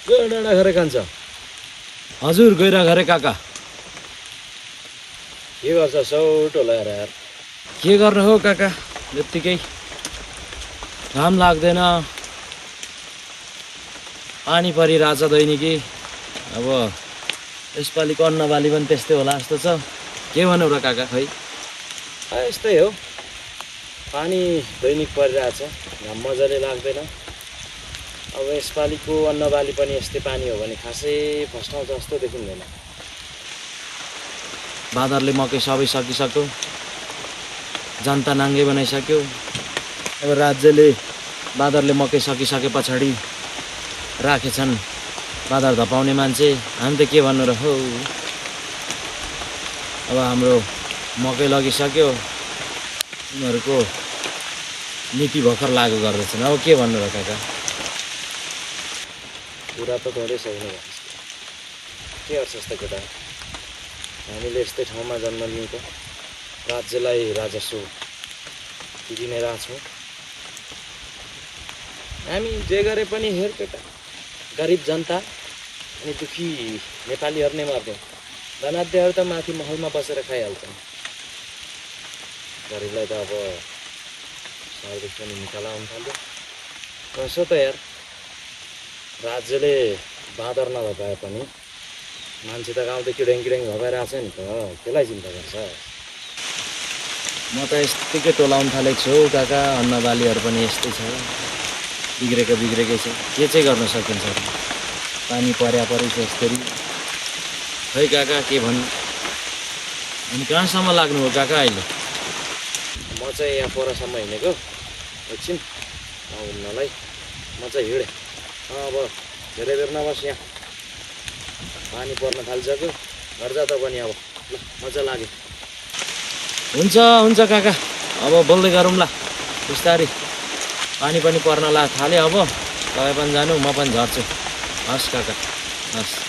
डाँडा घरे कान्छ हजुर गइरा घरे काका के गर्छ सौट होला यार के गर्नु हो काका यत्तिकै घाम लाग्दैन पानी परिरहेछ दैनिकी अब यसपालिको अन्नबाली पनि त्यस्तै होला जस्तो छ के भन्नु र काका खै यस्तै हो पानी दैनिक परिरहेछ घाम मजाले लाग्दैन अब यसपालिको अन्नबाली पनि यस्तै पानी हो भने खासै फस्टाउँछ जस्तो देखिँदैन बाँदरले मकै सबै सकिसक्यो जनता नाङ्गे बनाइसक्यो अब राज्यले बाँदरले मकै सकिसके पछाडि राखेछन् बाँदर धपाउने मान्छे हामी त के भन्नु र हौ अब हाम्रो मकै लगिसक्यो उनीहरूको नीति भर्खर लागु गर्दैछन् अब के भन्नु र काका कुरा त थोरै सक्नु भएको के गर्छ यस्तो केटा हामीले यस्तै ठाउँमा जन्म लियौँ त राज्यलाई राजस्व दिने रहेछौँ हामी जे गरे पनि हेर केटा गरिब जनता अनि दुखी नेपालीहरू नै मार्छौँ धनाध्ययहरू त माथि महलमा बसेर खाइहाल्छन् गरिबलाई त अब सहरदेखि पनि निकाला आउनु थाल्यो कसो त यार राज्यले बाँदर नभए पनि मान्छे त गाउँदेखि किडेङ भगाइरहेको छ नि त त्यसलाई चिन्ता गर्छ म त यत्तिकै टोलाउनु थालेको छु काका अन्नबालीहरू पनि यस्तै छ बिग्रेकै छ के चाहिँ गर्न सकिन्छ पानी परे छ यसरी खै काका के भन्नु अनि कहाँसम्म लाग्नु हो काका अहिले म चाहिँ यहाँ परसम्म हिँडेको एकछिन नहुन्नलाई म चाहिँ हिँडेँ अब धेरै बेर नबस् यहाँ पानी पर्न थालिसक्यो घर जा त पनि अब ल मजा लाग्यो हुन्छ काका अब बोल्दै गरौँ ल बिस्तारै पानी पनि पर्न थाल्यो अब तपाईँ पनि जानु म पनि झर्छु हस् काका हस्